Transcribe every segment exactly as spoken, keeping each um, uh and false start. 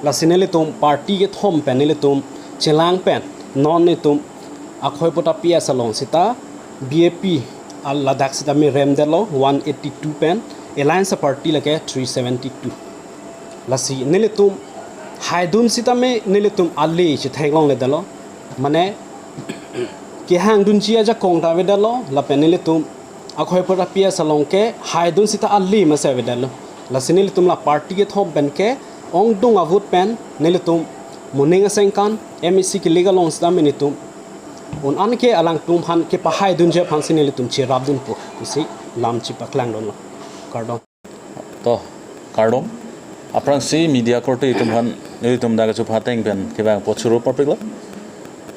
Lasi nelitum party kethom pen nelitum chelang pen non nelitum Akhoiputa P S along sita B A P al ladak sitame remdetlo one eighty-two pen, alliance party lake three seventy-two. Lasi nelitum haidun sitame nelitum ale chetheklongledetlo. Mane kehangdunji ajakong ta avedetlo, lapen nelitum Akhoiputa P S along ke haidun sita ale masi avedetlo. Lasi nelitum la party kethom pen ke ongdung avote pen nelitum moning asengkan M A C kilik along sitame nelitum un-an ke alangtum aphan kepahaidunji aphansi nelitum cherapdunpo pusi lam chepaklangdunlo. Kardom. To, kardom. Aphrangsi media korte atum aphan nelitum dak kachupha ateng pen kevang apot choro parpiklo.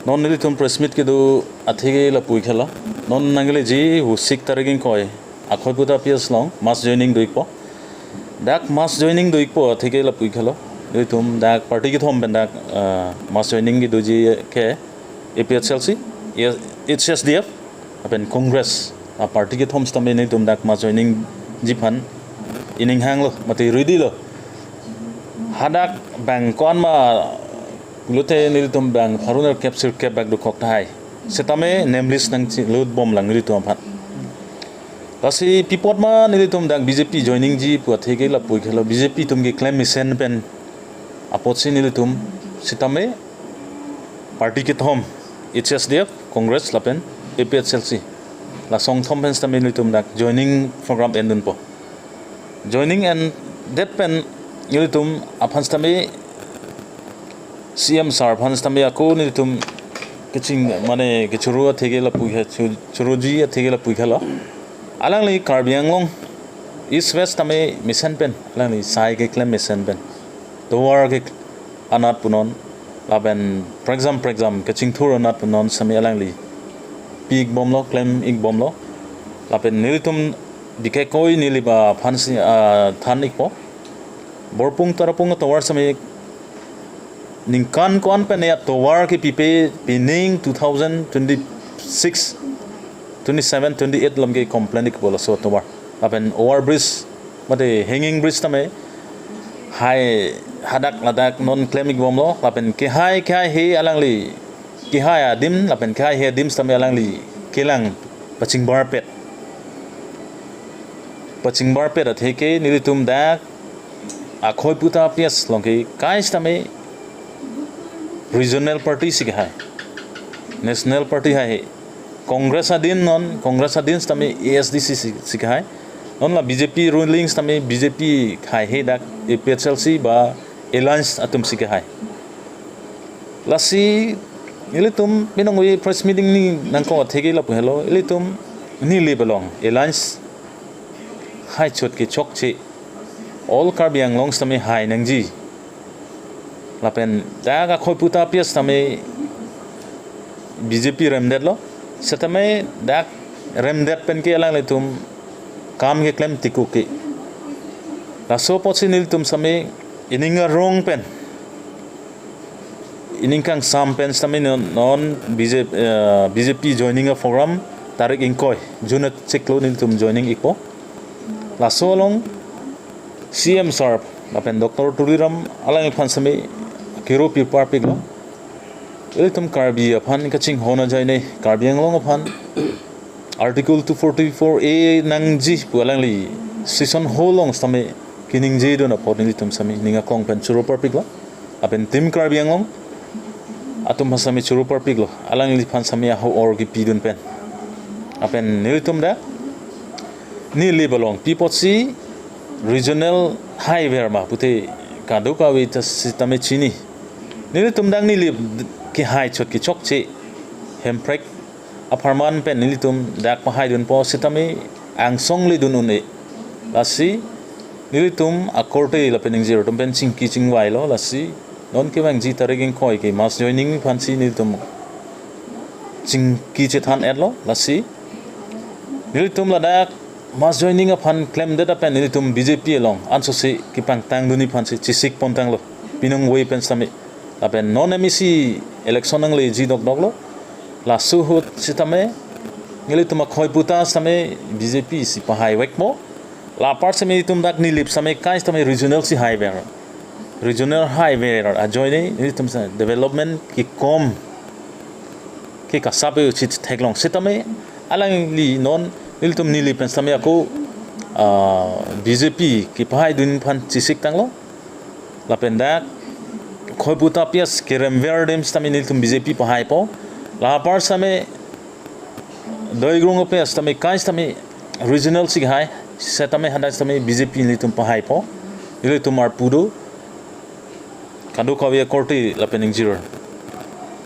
Non nelitum press meet kedo atheke lapu-ik helo. Non nangkeleji Husik tarik ingkoi Akhoiputa P S along mass joining do-ikpo. Dak mass joining do-ikpo atheke lapu-ik helo. Nelitum dak party kethom pen dak, ah, mass joining kedoji ke A P H L C, H S D F, lapen Congress. A party kethom sitame nelitum dak mass joiningji aphan ining hanglo, mate ready lo. Hadak bang ko-an ma pulote nelitum bang pharo nerkep sirkep bak dokok tahai. Sitame name list nangchilut bomlang nelitum aphan. Lasi pi apot ma nelitum dak B J P joiningji pu atheke lapu-ik helo, B J P atum keklem mesen pen apotsi nelitum sitame party kethom, H S D F, Congress lapen A P H L C, la song thom pen sitame nelitum dak joining program endunpo. Joining endet pen nelitum aphan sitame C M sir aphan sitame ako nelitum keching mane kechoro atheke lapu-ik he, chu-, choroji atheke lapu-ik helo. Alangli Karbi Anglong East West tame mesen pen, alangli sai keklem mesen pen, tovar ke anat punon, lapen prekjam prekjam kachingthur anat punon sitame alangli pi-ik bomlo, klem-ik bomlo. Lapen nelitum bikekoi neli ba aphansi, ah, than-ikpo. Borpung Tarapung atovar sitame ningkan ko-an pen ya tovar kepipe, pining two thousand twenty-six, twenty-seven, twenty-eight lam ke complete-ikpo laso tovar. Lapen over bridge, mate hanging bridge tame hai hadak ladak non klem-ik bomlo, lapen kehai kehaihe alangli, kehai adim lapen kehaihe adim sitame alangli kelang pachingbarpet. Pachingbarpet atheke nelitum dak Akhoiputa P S along ke kai sitame regional party si kehai, national party haihe. Congress adin non, Congress adin sitame A S D C si, si kehai. Non la B J P ruling sitame B J P haihe dak A P H L C ba alliance atum si kehai. Lasi ilitum binong wi press meeting ni nangkok atheke lapu helo, ilitum Nilip along alliance hai chot kechokche, all Karbi Anglong sitame hai nangji. Lapen dak Akhoiputa P S sitame B J P remdetlo, sitame dak remdet pen ke alanglitum kam keklem tiko ke. Laso apotsi nelitum sitame ining arong pen, ining kangsam pen sitame non, non B J, eh, B J P joining a program tarik ingkoi June achiklo nelitum joining-ikpo. Laso along C M sir lapen Doctor Tuliram alangliphan sitame kiro pirpar piklo. Ilitum Karbi aphan kachinghon ajoine, Karbi Anglong aphan Article two forty-four A nangji pu alangli session hall along sitame kiningjedun apot nelitum sitame ning aklong pen choro parpiklo. Lapen Team Karbi Anglong atum aphan sitame choro parpiklo, alangliphan sitame aho-or kipidun pen. Lapen nelitum dak Nilip along pi apotsi regional haiver ma pute kadokave ta sitame chini. Nelitum dak Nilip kehai chot kechokche, Hemprek apharman pen nelitum dak pahaidunpo sitame angsong ledun un-e. Lasi nelitum akorte lapen ingjir atum pen chingki chingvailo, lasi non kevangji tarik ingkoi ke mass joining aphansi nelitum chingki chethan-etlo. Lasi nelitum ladak mass joining aphan klemdet apen nelitum B J P along ansose kepangtangdunji aphansi chesik pontanglo, pinong wei pen sitame. Lapen non M A C election nangleji dokdoklo. Laso ahut sitame nelitum Akhoiputa sitame B J P si pahai vekpo. La apar sitame itum dak Nilip sitame kai sitame regional si haiver. regional highway ajoine nelitum sa development kekom ke kasape uchit theklong setame alangli non nelitum neli pen setame ako, ah, B J P kepahai dun aphan chesik tanglo. Lapen dak Khoiputa P S kerem ver adim setame nelitum B J P pahaipo. La apar setame Doigrung P S setame kai setame regional si hai setame hadak setame B J P nelitum pahaipo. Nelitum arpu do kadokave akorte lapen ingjir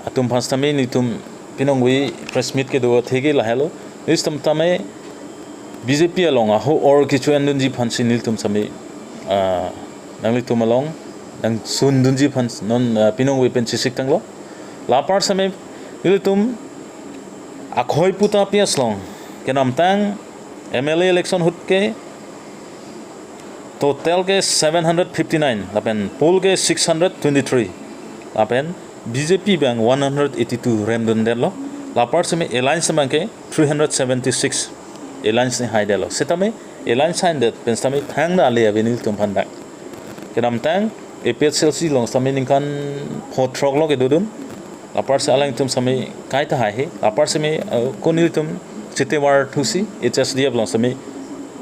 atum aphan setame nelitum pinongve press meet kedo atheke lahelo. Nelitum tame B J P along aho or kecho-en dunji aphansi nelitum setame, ah, nanglitum along nangsun dunji aphan non, ah, pinongve pen chesik tanglo. La apar setame nelitum Khoiputa P S along kenamtang M L A election ahut ke total ke seven hundred fifty-nine lapen poll ke six hundred twenty-three lapen B J P abang one hundred eighty-two remdundetlo. La apar setame alliance abang ke three hundred seventy-six alliance ni haidetlo. Setame alliance haidet pen setame thangta ale ave nelitum aphan dak. Kenamtang A P H L C along setame ningkan pho throklo kedodun. La apar setame alangtum setame kaita haihe. La apar setame, eh, ko nelitum chete varthusi H S D F along setame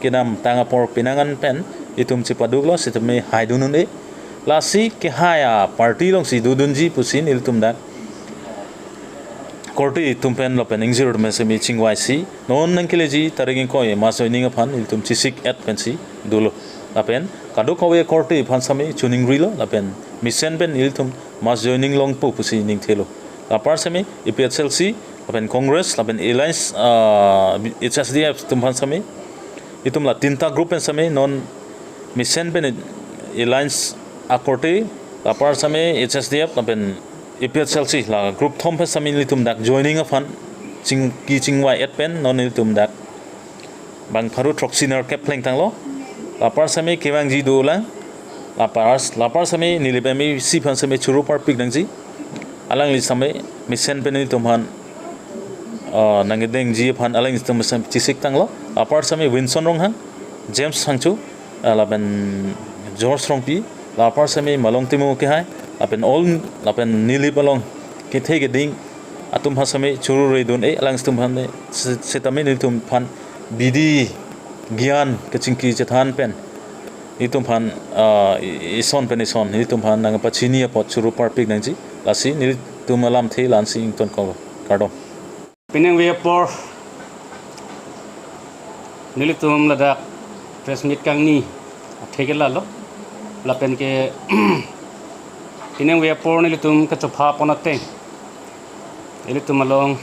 kenamtang apor penang an pen itum chepaduklo setame haidun un-e. Lasi kehai aparty alongsi dodunji pusi nelitum dak korte atum pen lapen ingjir atum pen setame chingvaisi non nangkeleji tarik ingkoi mass joining aphan nelitum chesik-et pensi dolo. Lapen kadokave akorte aphan setame choningrilo lapen mesen pen nelitum mass joining longpo pusi ningthelo. La apar setame A P H L C lapen Congress lapen alliance, ah, H S D F atum aphan setame itum la tinta group pen setame non mesen pen alliance akorte, la apar setame H S D F lapen A P H L C la group thom pen setame nelitum dak joining aphan ching kechingvai-et pen non nelitum dak bang pharo throksi nerkep plengtanglo. La apar setame kevangji dolang. La apar, la apar setame Nilip M A C aphan setame choro parpik nangji. Alangli setame mesen pen nelitum aphan, ah, nangkedengji aphan alangtum setame chesik tanglo. La apar setame Winson Ronghang, James Sangchu, ah, lapen George Rongpi, la apar setame Malong Timung kehai, lapen all, lapen Nilip along kethe keding atum aphan setame choro redun-e, alangtum aphan se-, setame nelitum aphan bidi gyan kachingki chethan pen nelitum aphan, ah, i-, ison pen ison nelitum aphan nangpachini apot choro parpik nangji. Lasi nelitum alamthe la-ansi ingtonkoklo. Kardom. Piningve apor nelitum ladak press meet kangni atheke lalo. Lapen ke piningve apor nelitum kachopha pon ateng ilitum along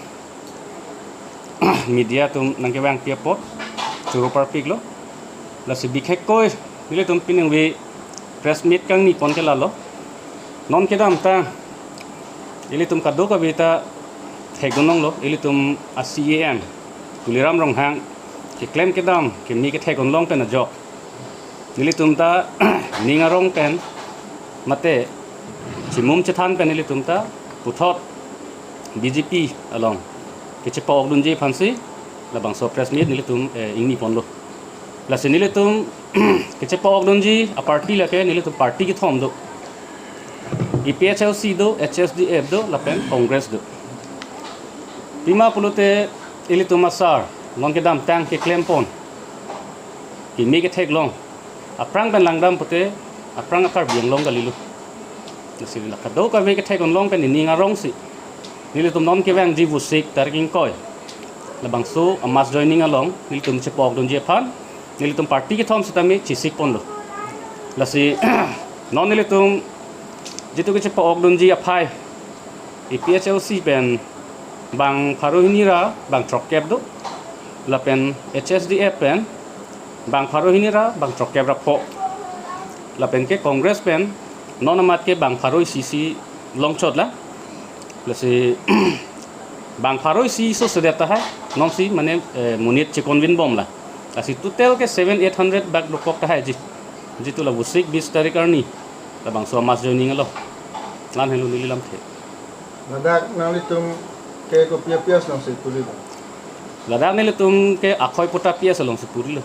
media atum nangkevangpi apot choro parpiklo. Lasi bikhekkoi ilitum piningve press meet kangni pon ke lalo. Non kedamtang ilitum kadokave ta thekdun longlo, ilitum a-C E M Tuliram Ronghang keklem kedam keme kethekdun long pen ajok nelitum ta ning arong pen mate chimum chethan pen nelitum ta puthot B J P along kechepa-okdunji aphansi labangso press meet nelitum, eh, ingni ponlo. Lasi nelitum kechepa-okdunji aparty lake nelitum party kethom do. A P H L C do, H S D F do, lapen Congress do. Pima pulote ilitum asar non kedamtang keklem pon keme kethek long aphrang pen langdam pute aphrang a-Karbi Anglong kalilo. Lasi la kadokave kethekdun long pen ning arongsi nelitum non kevangji Vosik tarik ingkoi labangso a-mass joining along nelitum chepa-okdunji aphan nelitum party kethom sitame chesik ponlo. Lasi non nelitum jitu kechepa-okdunji aphai A P H L C pen bang pharo hini ra bang throkkep do. Lapen H S D F pen bang pharo hini ra bang throkkep ra pho. Lapen ke Congress pen non amat ke bang pharo isi si longchot la. Lasi bang pharo isi sose det tahai nonsi mane, eh, monit chekonvin bomla. Lasi total ke seven eight hundred bak dokok tahai ji. Jitu la Vosik bis tarik arni labangso a-mass joining along. La-an helo neli lamthe. Ladak nanglitum ke kopi a-P S alongsi purilo? Ladak nelitum ke Khoiputa P S alongsi purilo.